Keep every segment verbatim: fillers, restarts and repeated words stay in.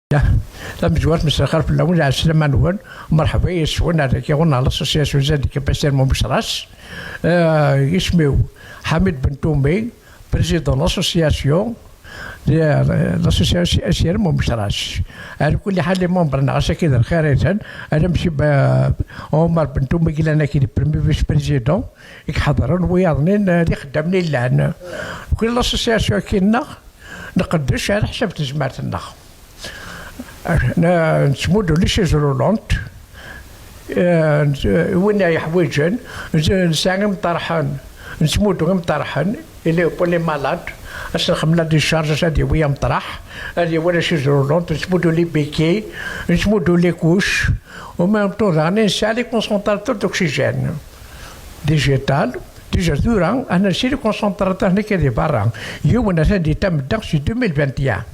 Tamezwart, messelxir fell-awen, lɛeslama-nwen, merḥba yes-wen ar dagi ɣur-neɣ l'association des handicapés Sermon Mecras. Eh, isem-iw Ḥamid Bentoumi, président de l'association, de l'association Sermon Mecras. Ar kulli ḥal, les membres-nneɣ ass-agi d lxir-iten, ala mci Omar Bentoumi i yellan akkin, premier vice-président, i iḥeḍren, wiyaḍ-nni d ixeddamen i llan. Kul l'association-agi-nneɣ, nqeddec ɛla ḥsab tezmert-nneɣ. Nettmuddu les chaises roulantes, eh, win yeḥwiǧen, nesɛa imṭarḥen, nettmuddu imṭarḥen, ili pour les malades, ad s-nxemmel la décharge, ad yawi amṭraḥ, ad yawi la chaise roulante, nettmuddu les béquilles, nettmuddu les couches, au même temps daɣen nesɛa les concentrateurs d'oxygène. Digital, déjà tura, ad nersi les concentrateurs nekk di berra. Yiwen atan di tamedda si deux mille vingt et un.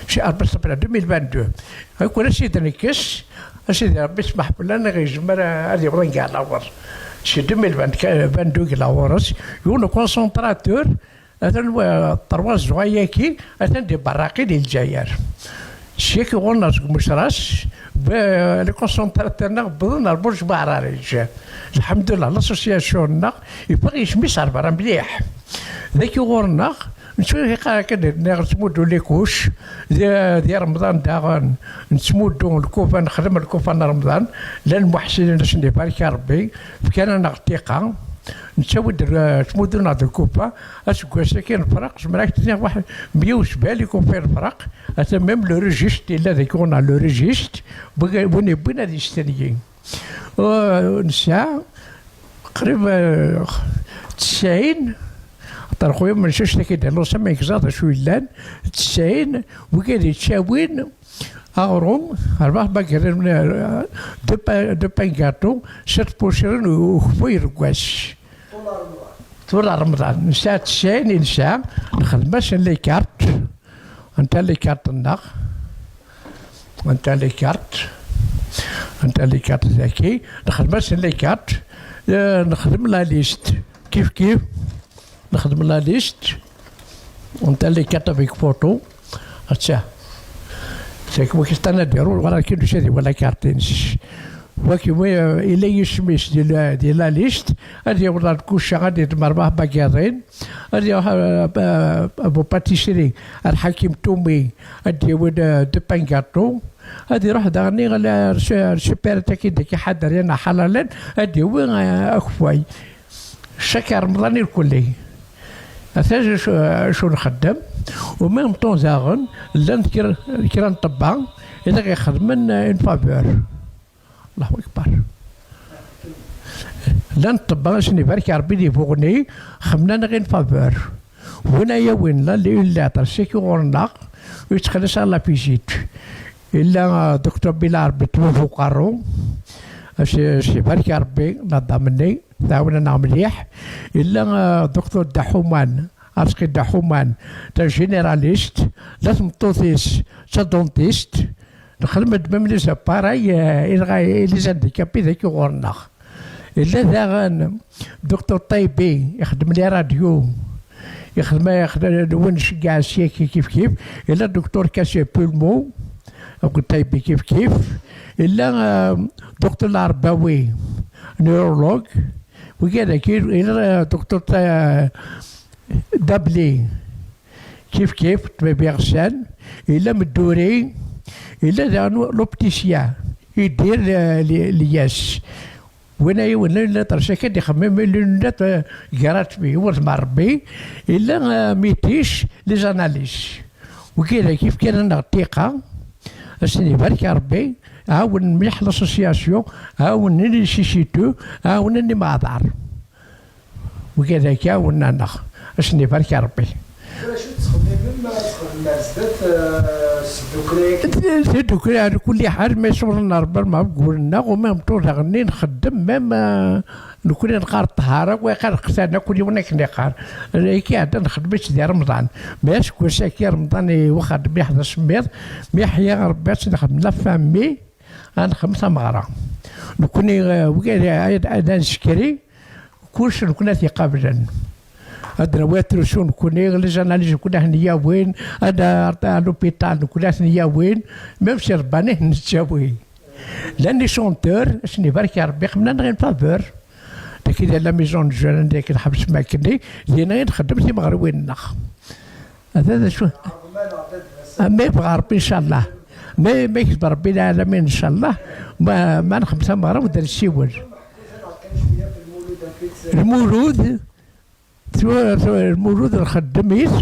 Si, ah, astafurlah, deux mille vingt-deux. Akken ad s-id-nekkes, a Sidi Rebbi smeḥ fell-aneɣ, yezmer ad yebḍen deg lawer. Si deux mille vingt, vingt-deux deg lawer, yiwen ukonsentratur, atan wa-, trois ans ayagi, atan di berraqi di Lezzayer. Syak ɣur-neɣ seg Mecras, les concentrateurs-nneɣ wwḍen ar Burj Baɛrariǧ. Lḥemdullah, l'association-nneɣ yeffeɣ yisem-is ar berra mliḥ. Dagi ɣur-neɣ, nettwali akka d-nniɣ, nettmuddu les couches, di, di Remḍan daɣen, nettmuddu lkufa, nexdem lkufa n Remḍan, llan Muḥsinin, ad sen-ibarek Rebbi, fkan-aneɣ ddiqa, nettawi-d, eh, nettmuddu-neɣ-d lkufa, aseggas-agi nefreq, zemreɣ ad k-d-iniɣ waḥed meyya u sebɛin lkufa i nefreq, ata même le registre yella dagi ɣur-neɣ, le registre, win, win yewwin ad yestenyi. Uh, nesɛa qrib, uh, tesɛin, xaṭer xuya Mencac takid lus am yegẓaḍ acu yellan, tesɛin wigad yettawin aɣrum, rbeɛ bagirin, uh, de pa-, de pain gâteau, set pucirin u ukeffay deg wass. Tura Remḍan, nesɛa tesɛin i nesɛa, nxedm-asen les cartes, anta les cartes-nneɣ? Anta les cartes? Anta les cartes daki? Nxedm-asen les cartes, eh, nxedm la liste. Kif kif, nxedm la liste. Anta les cartes avec photo? Atta. Seg wakil tanadiru, wala kin usa di wala carte-ines. Waki, eh, ila yisem-is di la, di la liste, ad yaweḍ ar kuca, ad yedmer rbeɛ bagirin, ad yaweḍ, eh, eh, bu pâtisserie, ar Ḥakim Tumi, ad yawi, eh, de pain gâteau, ad iruḥ daɣen ar, ar, ar supérette-agi d-iḥadder yan ḥalalen, ad yawi, eh, akeffay. Chaque Remḍan irkelli. Ata acu, acu nxeddem, au même temps daɣen, llan kra, kra n ṭṭebba, i d aɣ-ixedmen, eh, une faveur. Allahu Akbar. Llan ṭṭebba, ad sen-ibarek Rebbi di Buɣni, xedmen-aneɣ une faveur. Win ay yawin la, une lettre, saki ɣur-neɣ, ur yettxelliṣ ara la visite. Illa, euh, docteur Bilal Betweb Uqerru, ad s-, s-ibarek Rebbi, la dame-nni, tɛawen-aneɣ mliḥ. Illa, euh, docteur Daḥuman, Arezqi Daḥuman, d généraliste, la tmeṭṭut-is d tadentist, nxedm-d même les appareils, euh, i les handicapés dagi ɣur-neɣ. Yella daɣen docteur Taybi, ixeddem les radios, ixeddem, ixeddem win nceggeɛ syaki kif kif. Yella docteur Kassé Pulmo, akked Taybi kif kif. Yella, euh, docteur Larbawi, neurologue. Wigad-agi, yella, euh, docteur Ta-, Dabli, kif kif, ṭṭbib iɣsan, yella Medduri, yella daɣen l'opticien, Idir L-, L-, Lyas. Win ay yewwin les lunettes, ar caki ad ixemmem les lunettes, euh, gratuit, ur tma Rebbi, yella, euh, Mitiche, les analyses. Wigad-agi fkan-aneɣ ddiqa, ad sen-ibarek Rebbi, ɛawnen mliḥ l'association, ɛawnen les instituts, ɛawnen imeɛḍar. Wigad-agi ɛawnen-aneɣ, ad sen-ibarek Rebbi. Acu tettxemmimem ad txedmem ar zdat, eh, s tdukli-agi? Tdukli, ɛla kulli ḥal, ma yessuren Rebbi lmeɛbud deg wul-nneɣ, u même temps daɣen nxeddem, même, eh, nekni neqqar ṭṭhara, wa yeqqar qtan, akk yiwen akken yeqqar. Ayagi iɛeddan nxeddem-itt di Remḍan. Mais aseggas-agi Remḍan iwexxer-d mliḥ d asemmiḍ, mi yeḥya Rebbi ad tt-nxedem la famille, ad nxedem tameɣra. Nekni, eh, wigad, ad, ad, ad nsekri, kullec nekni ad t-iqablen. Ad d-nawi atrusu nekkni, les analyses nekkni ad ten-yawin, ad à l'hôpital nekkni ad ten-yawin, même si rebban i ten-nettawi. Llan les chanteurs, ad sen-ibarek Rebbi, xemnan ɣer faveur. Dagi d la maison de jeunes, anda i nḥebbes makkenni, dinna i nxeddem timeɣriwin-nneɣ. Ata d acu? Ma yebɣa Rebbi, ncallah. Ma, ma yekteb Rebbi lɛalamin, ncallah. Ma, ma nxeddem tameɣra, ad d-nsiwel. Lmulud, tura, tura, lmulud nxeddem-it,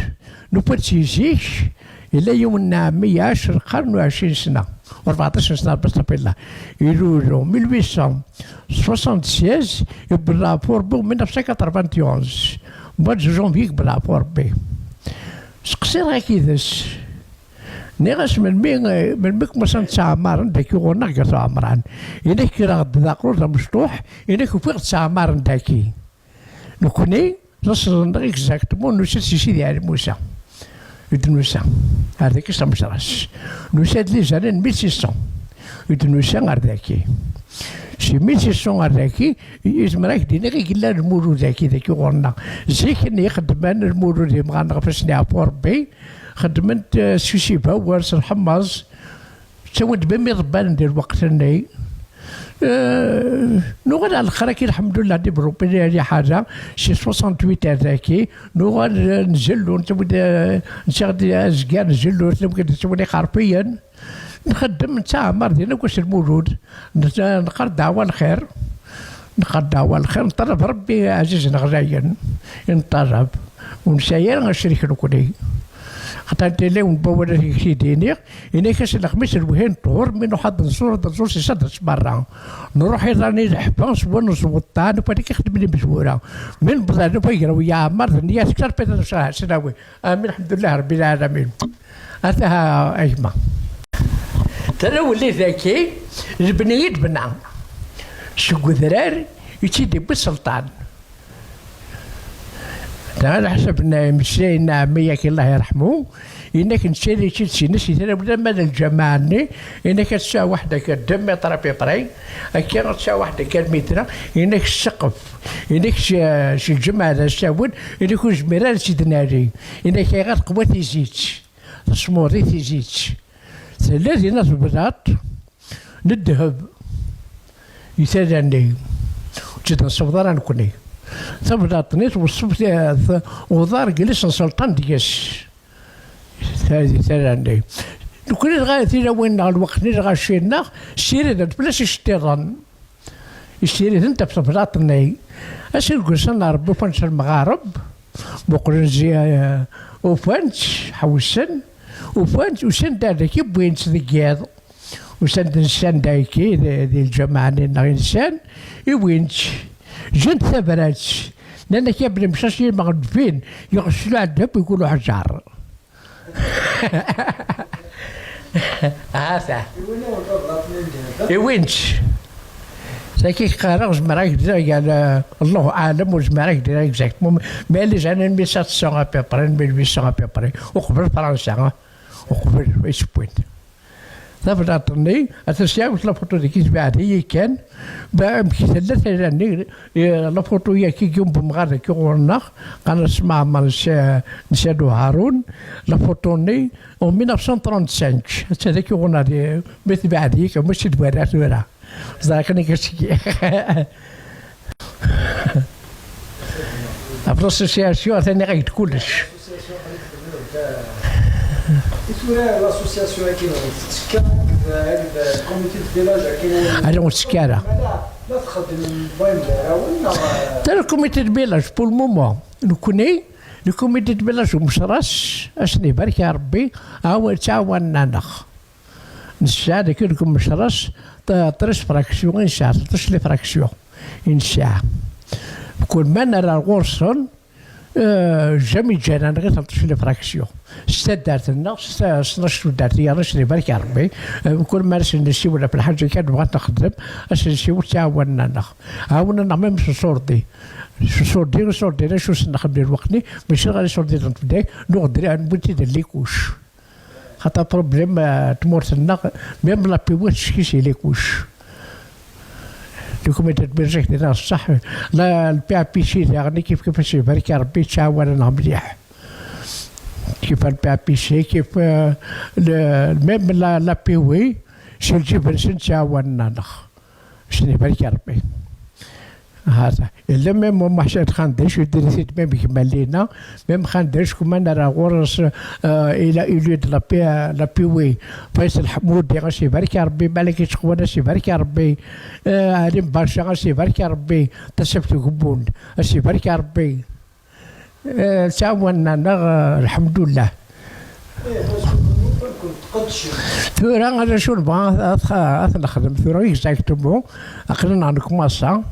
nufa-d si zik, yella yiwen n ɛemmi iɛac lqern u ɛecrin sna, u rbeɛṭac sna, Rebbi yesṭafillah. Ilul mil huit cent soixante-seize, yewweḍ leɛfu Rebbi mille neuf cent quatre-vingt-onze. Mois de janvier, yewweḍ leɛfu Rebbi. Seqsiɣ-ak yid-s. Nniɣ-as, melmi, melmi kmasen ttɛemaren dagi ɣur-neɣ gar tɛemran? Ini-ak kkreɣ-d d aqrur d amecṭuḥ, ini-ak ufiɣ ttɛemaren dagi. Nekkni, d aṣel-nneɣ exactement, nusa-d si Sidi Ɛli Musa. I d-nusa, ar dagi s Amecras. Nusa-d les années mille six cents. I d-nusa ar dagi. Si mille six cents ar dagi, i, i zemreɣ ad k-d-iniɣ i yellan lmulud dagi, dagi ɣur-neɣ. Zik-nni i xeddmen lmulud imɣan ɣef asen-iɛfu Rebbi, xeddmen-t, eh, s usibaw, s lḥemmeẓ, ttawin-d même iḍebbalen di lweqt-nni. Eh, nuɣal ar lexraki, lḥemdullah, développé liḥala, si soixante-huit ar dagi, nuɣal, eh, nzellu, nettawi-d, eh, nessaɣ-d azger, nzellu, nettawi-d, nettawi-d iqerfiyen. Nxeddem, nettɛemmar din akk ass Lmulud, n-, neqqar ddeɛwa lxir, neqqar ddeɛwa lxir, neṭṭalab Rebbi ɛzizen ɣlayen, i neṭṭalab, ur nesɛi ara acrik nekni. Xaṭer tella yiwen n wawal ad k-t-id-iniɣ, ini-ak ass n lexmis lewhi n ṭhur, mi nruḥ ad nẓur, ad nẓur si sadret merra. Nruḥ iḍan i leḥfa, s wal n ẓweṭṭa, nufa-d akka xedmen imezwura. Mi newweḍ ar nufa agraw yeɛmer, d nniya tektar pita n ccreɛ snawi. Amin, lḥemdullah, Rebbi lɛalamin. Ata a gma. Tarawellit-agi, lebni i d-bna. Seg udrar i tt-id-iwwi sselṭan. Da, ɛla ḥsab n imeslayen n ɛemmi-agi, Allah yerḥmu, inak nettali-tt-id sinna-s i tarawla, ma d lǧamaɛ-nni, inak ad tesɛu waḥda akka deux mètres à peu près, akka ad tesɛu waḥda akka lmitra, inak ssqef, inak s, s lǧamaɛ d asawen, inak ur nezmir ara ad tt-id-nali, inak ayɣer teqwa tizit. Tesmuḍ i tizit. Tella dinna teblaṭ n ddheb i tala-nni. Ur tt-id-nessebḍ ara nekkni. Tablaṭ-nni tweṣṣef ti-, t-, uḍar glis n sselṭan deg-s. Ta-, di tala-nni. Nekkni dɣa tilawin-nneɣ, lweqt-nni, lɣaci-nneɣ, ssirident fell-as iceṭṭiḍen. Issirident ɣef teblaṭ-nni. Ass i deg usan Rebbi, ufan-tt s lemɣareb, muqlen zi, eh, ufan-tt, ḥewsen, ufan-tt, usan-d ar daki, wwin-tt deg yiḍ. Usan-d nsan daki, di, di lǧameɛ-nni-nneɣ i nsan, i wwin-tt. Ǧǧan-d tabrat. Nnan-ak, ya bni mcac, yemɣeddfin, yeɣsel uɛeddab, yeggul uḥjar. Ata. Iwin-tt. Saki qqareɣ, zemreɣ ad k-d-iniɣ, gal, eh, Allahu aɛlam, ur zemreɣ ad k-d-iniɣ exactement. Mais les années mille sept cents à peu près, mille huit cents à peu près, uqbel Fransa, ah. Uqbel i s-wwin. Tablaṭ-nni, ata s-yawi la photo deg-i, tebɛed-iyi kan. Ba, amek i tella tala-nni, eh, la photo-yagi n umɣar dagi ɣur-neɣ, qqaren-as Maɛmer n Sa-, n Saɛid Uharun, la photo-nni, en mille neuf cent trente-cinq. Atta dagi ɣur-neɣ di, mi tebɛed-iyi kan, mačči d wara tura. Ẓriɣ kan akka seg-i. Ɣef l'association, atan iɣ-d kullec. I tura l'association akken tettekka akked, akked comité de village akken. Ala, ur tettekka ara. La, la txeddem wayen d arawen, neɣ? Tala comité de village, pour le moment, nekkni, le comité de village Umecras, ad sen-ibarek Rebbi, awa-, ttɛawanen-aneɣ. Nesɛa dagi deg Umecras, t-, treize fractions i nesɛa, ṭṭac les fractions i nesɛa. Kul ma nerra ɣur-sen, eh, jamais ǧǧan-aneɣ i ṭṭac les fractions. S taddart-nneɣ, s ta-, s tnac tuddart i yerna, ad sen-ibarek Rebbi. Eh, kul ma ad sen-nessiwel ɣef lḥaǧa kan bɣant ad texdem, ad sen-nessiwel, ttɛawanen-aneɣ. Ɛawnen-aneɣ même s usurdi. S usurdi, usurdi, d acu s-nxeddem di lweqt-nni, mačči ɣer isurdiyen n tebdayt, nuɣ-d, newwi-t-id n likuc. Xaṭer problème, eh, tmurt-nneɣ, même la piwa teckis i likuc. Comme d-nniɣ ṣṣeḥ, la, le P A P C daɣen kif kif, as ibarek Rebbi, yettɛawan-aneɣ mliḥ. Kif le P A P C, kif, euh, le, même la, la P W, si lǧib-nsen ttɛawanen-aneɣ. As ibarek Rebbi. Hata. Illa même Muḥ Saɛid Xandec, yedder-it-id même gma-lina, même Xandec, kman ara ɣur-s, euh, il a élu de la P-, la P W, Faisal Ḥmudi, as ibarek Rebbi, Malik Ittqwan, as ibarek Rebbi, euh, Ɛli Baca, as ibarek Rebbi, Tasaft Ugemmun, as ibarek Rebbi. Eh, ttɛawanen-aneɣ, eh, lḥemdullah. Tura, d acu nebɣa ad, ad, ad t-nexdem tura exactement? Aql-aneɣ nekmaṣa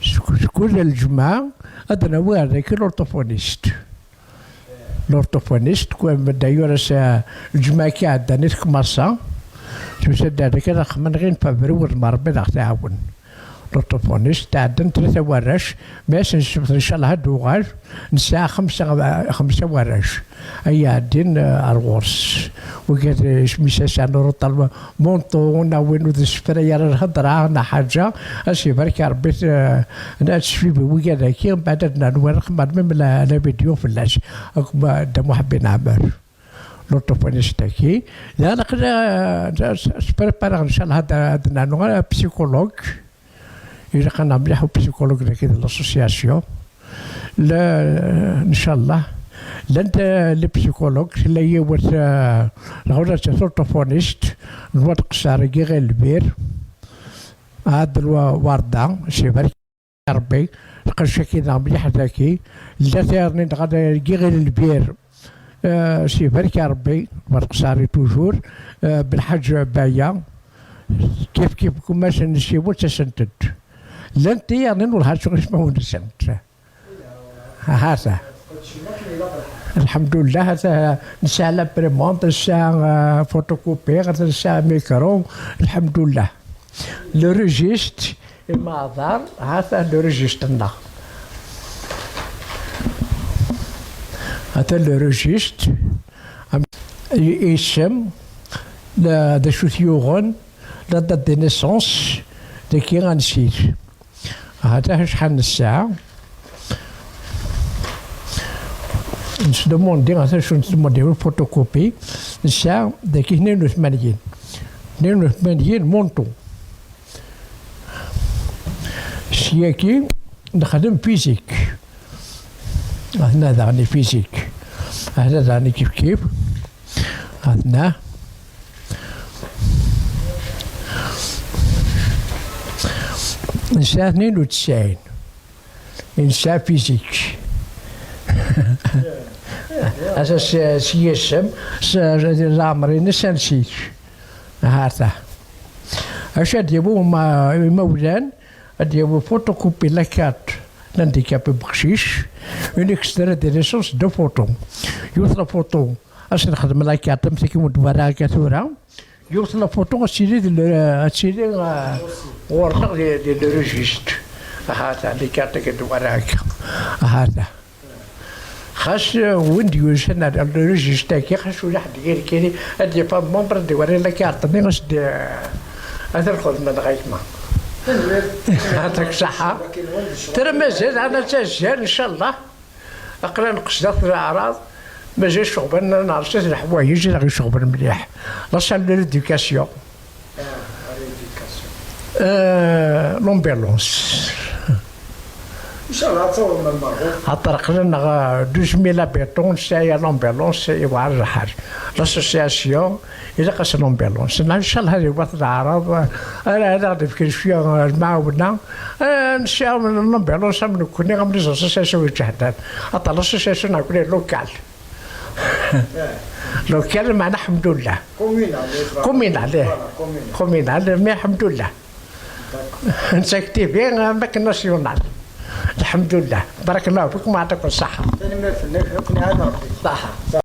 seg, seg kul lǧemɛa ad d-nawi ar daki l'orthophoniste. L'orthophoniste, d'ailleurs, ass-a, lǧemɛa-agi iɛeddan i tekmaṣa, tusa-d ar daki ad xedmen ɣin fabri, wid ma Rebbi ad aɣ-tɛawen. L'orthophoniste, tɛeddan tlata warrac, mais nesbet ncallah ad d-uɣal, nesɛa xemsa, xemsa warrac ay iɛeddin, eh, ar ɣur-s. Wigad, eh, isem-is, sɛan uruṭal monton, neɣ win ur d-nessefray ara lhedra neɣ ḥaǧa, as ibarek Rebbi, eh, ad sfibi wigad-agi, mbeɛd ad nernu ar xemmer même la, la vidéo fell-as, akk ma Dda Muḥ bin Ɛmer. L'orthophoniste-agi. Daɣen aql-, eh, sprepareɣ ncallah ad, ad nernu, eh, psychologue. Ilaq-aneɣ mliḥ upsychologue dagi di l'association. La, ncallah. Llant, eh, les psychologues, tella yiwet, eh, lɣula d orthophoniste, n Wat Qessar-agi ɣer Lbir. Ɛad Wa-, Warda, as ibarek Rebbi, lqecc-agi-nneɣ mliḥ dagi. Llant yernin dɣa dagi ɣer Lbir, eh, as ibarek Rebbi, Wat Qessar-i toujours, eh, Belḥaǧ Baya, kif kif gma-s n Siwel ttasent-d. Llant yernin ur ḥaǧeɣ ismawen-nsent. Hata. Lḥemdullah, hata nesɛa l'imprimante, nesɛa, eh, photocopie, hata nesɛa micro, lḥemdullah. Le registre, imaḍar, hata le registre-nneɣ. Hata le registre, am-, i-, isem, la, d acu t-yuɣen, la date de naissance, dagi ansi-t. Hata acḥal n ssaɛa. Nesdumundi, hata acu nesdumundi, une photocopie. Nesɛa dagi tnin u tmanyin. Tnin u tmanyin monton. Syagi nexdem physique. Aten-a daɣen i physique. Aten-a daɣen i kif kif. Aten-a. Nesɛa tnin u tesɛin. Nesɛa physique. Ata s, s yisem, s, s leɛmer-ines ansik. Hata. Acu ad d-yawi uma-, imawlan, ad d-yawi photocopie la carte d'handicapé beqcic, une extrait de naissance, deux photos. Yiwet la photo, ad s-nexdem la carte, am tagi ur d-walaɣ akka tura. Yiwet la photo, ad tili di le-, ad tili, ah, ɣur-neɣ di, di le registre. Hata, les cartes-agi ur d-walaɣ akka. Hata. Xas, eh, win d-yusan ar le registre-agi, xas ulaḥ d yirkiri, ad yaf amember, ad d-iwali la carte-nni, as-d, eh, ad t-nxedmen ɣayma. Tanemmirt. Ɛṭik ṣṣeḥḥa. Tura mazal, ana ttazzal, ncallah. Aql-aɣ nqes dat leɛraḍ, mazal ceɣben, neɛreṣ-it leḥwayeǧ i ɣ-iceɣben mliḥ. La salle de l'éducation. Euh, l'ambulance. Ncallah ad tawḍem lmerɣub. Aṭer aql-aneɣ, euh, douze mille habitants, nesɛa l'ambulance, iwɛer lḥal. L'association, ilaq-as l'ambulance. Ncallah ad iwat leɛraḍ, euh, ara, ara aɣ-d-ifken cwiya, euh, lemɛawna. Euh, nesɛa l'ambulance am nekkni, am les associations iǧehden. Aṭer l'association nekkni locale. Locale, meɛna, ḥemdullah. Communal, eh, voilà, communal. Communal, mais ḥemdullah. Nettaktivi, eh, am akken national. Lḥemdullah. Barakallahu fikum, ɛṭikum ṣṣeḥḥa. Tanemmirt-nnek, ad ken-iɛin Rebbi. Ṣṣeḥḥa.